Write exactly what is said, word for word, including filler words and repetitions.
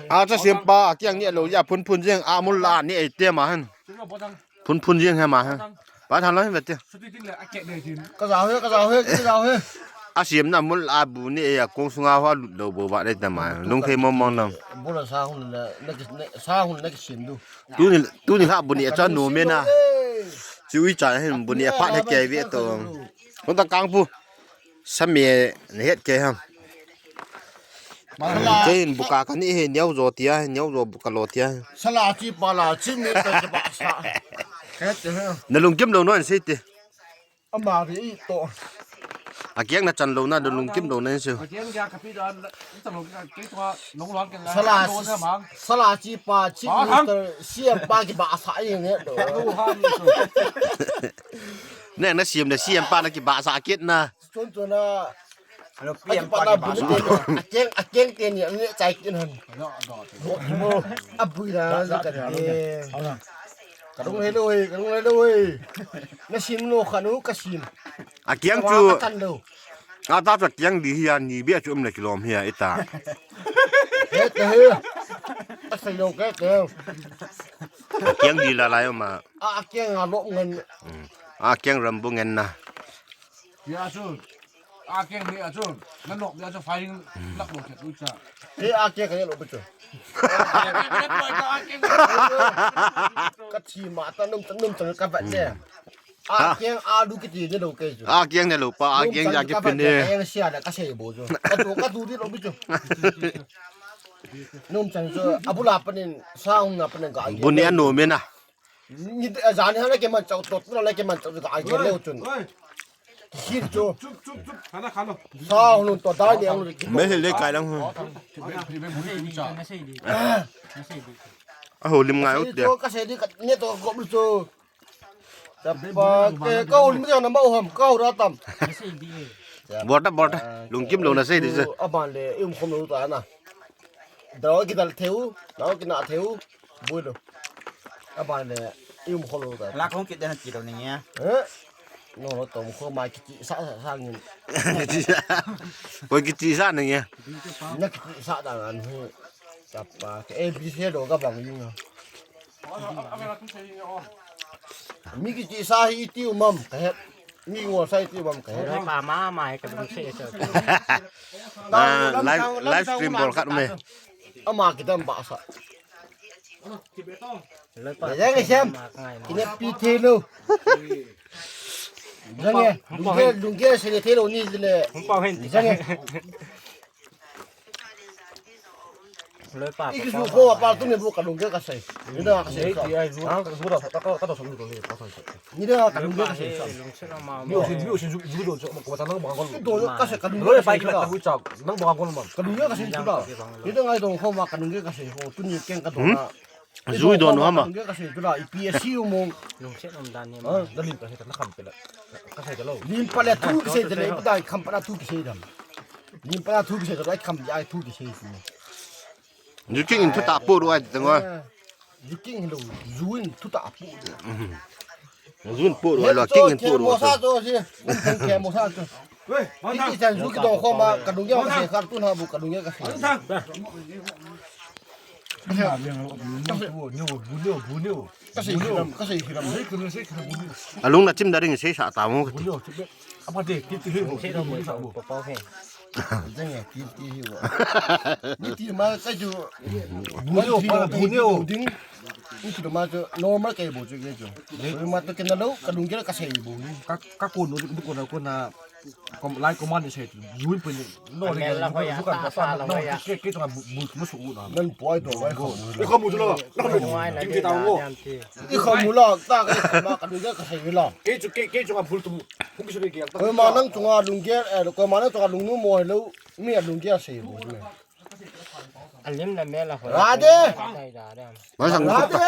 A cha siam pa, a kiang ni lo ya phun phun jeng, a mul la ni ei te ma hen. Phun phun jeng he ma hen. Pa than lo hen ve te. Ka jao he, ka jao he, ka jao he. A siam na mul a bu ni ei a kong sunga hoa lut lo bo ba le ta ma. Lung thei mong mong lam. Bu la sa hun la, na ki, na, sa hun na ki siam du. Tu ni, tu ni la bu ni a cha nu me na. Chu i cha hen bu ni a phat he ke ve to. Kon ta kang pu. Sa me ne het ke ham. Mangala. Kein buka ka ni he neo jo tia, neo jo buka lo tia. Sala chi pa la chi mi ka chi ba sa. Ka te he. Na lungkim lo non sei te. Ama ri to. A kiang na chan lo na, na lungkim lo na sei. Ka kiang ya ka pi da, ta lo ka ke to long long ke la. Sala, sala chi pa chi minister siam pa ki ba sa i ne to. Ne na siam na siam pa na ki ba sa kit na. Chun chun a. Alo, a piang kipat pa na kipat bun pa. Te, a keng, a keng te ni, ani chai kin han. Mo, mo, a bui na, ka te. Ka rung hello he, ka rung hello he. Na sim lo kha nu ka sim. A kiang chu. Ka tan lo. A ta ta kiang di hi a ni bia chu um le kilom hi a ita. He te he. A sai lo ke te. A kiang di la la yo ma. A kiang a lo ngen. A kiang ram bu ngen na. Ya chu. A keng ni a chu, na nok ni a chu firing lak lo ke tu cha. Te a keng ka lo pe chu. Ka thi ma ta num ta num ta ka ba ne. A keng a du ki ti ne lo ke chu. A keng ne lo pa, a keng ja ki pin ne. Ka sia da ka sei bo chu. Ka tu ka tu di lo pe chu. Num chan chu, a bu la pa nin, sa hung na pa nin ka. Bu ni a no me na. Ni a jan ha na ke man chau tot na ke man chau ka ai ke leo chun. Hit chu. Chup chup chup. Khana khana. Sa hung to da le hung. Me se le kai lang. A ho lim ngai ut de. Ka se di ka ne to ko lu chu. Tapa ke ka ho lim ja na ma ho ham ka ho ra tam. Bol ta bol ta. Lungkim lo na sei di se. A ban le um khom lo ta na. Dau ki dal theu, dau ki na theu. Bui lo. A ban le, i um kholo ta. La khong kit den ti lo ni nge. Eh? No lo tom kho ma kiti sa sa sa ngin. Koi kiti sa ni nge. Na kiti sa da ngan hu. Tapa ke A B C do ka bang yu. Mi kiti sa hi ti u mam ka he. Mi ngo sa hi ti u mam ka he. Oi, pa ma ma ka bang se sa. Live, live stream bol khat me. Ama kidam ba sa. Loi pa. Jeng siam. Kine pi thelo. Jeng e. Lungke, lungke se ne thelo ni le. Hung pau hen. Jeng e. Loi pa. Iki su ko pa tu ne bu ka lungke ka sai. Ni da ka sai. Ni da ka lungke ka sai. Ni o sin, ni o sin ju, ju do, ko ta nang bang kon. Do ka se ka lu. Lo pa ki la ta hui cha, nang bang kon man. Ka lu ka se chu da. Ni da ngai do ko ma ka lu ka se ko tu ni keng ka do na. Ju do no ma. Ka se chu da, i pi a si u mong. Lung se nom dan ni. Ha, da lin ka se ta na kham pe la. Ka se ta lo. Lin pa le thu ki se de le da kham pa na thu ki se da. Lin pa na thu ki se da kham ya thu ki se. Ju king in thu ta pu ru ai ta ngoi. Ju king lo, ju in thu ta pu. Ju in pu ru ai lo, king in pu ru. Mo sa to si. Ke mo sa to. Wei, man ta. Ti chan ju ki dong kho ma, ka dung ya ka se kar tu na bu ka dung ya ka se. Man ta. Ka se hiram, ka se hiram. Alung na chim da ring se sa ta mo. Apa de, ti ti he bo, ti ti he bo. Jeng e, ti ti he bo. Ni ti ma ka ju. Bu ne o, bu ne o. Ding. Ni ti ma ju normal ke bo ju ke ju. Ni ma to ke na lo, ka dung ke ka sei bo. Ka, ka ko no, ko na, ko na. Kom, lai ko man ni sei. Ju pe ni. No, ni ka pa sa na. Ke, ke to bu, bu, bu su na. Nan poi to wai ko. Ko mu ju lo. Kim ti ta ngo. I khamu la, ta ka i khamu ka lungke ka sei la. Kei chu, kei, kei chu ka bul tu. Hung ki su de ki. Koima nang chunga lungke, eh, koima nang chunga lungnu mo hello. Mi a lungke a sei bo me. Alim na me la ho. Ra de. Dai da de. Ma sang. Ra de.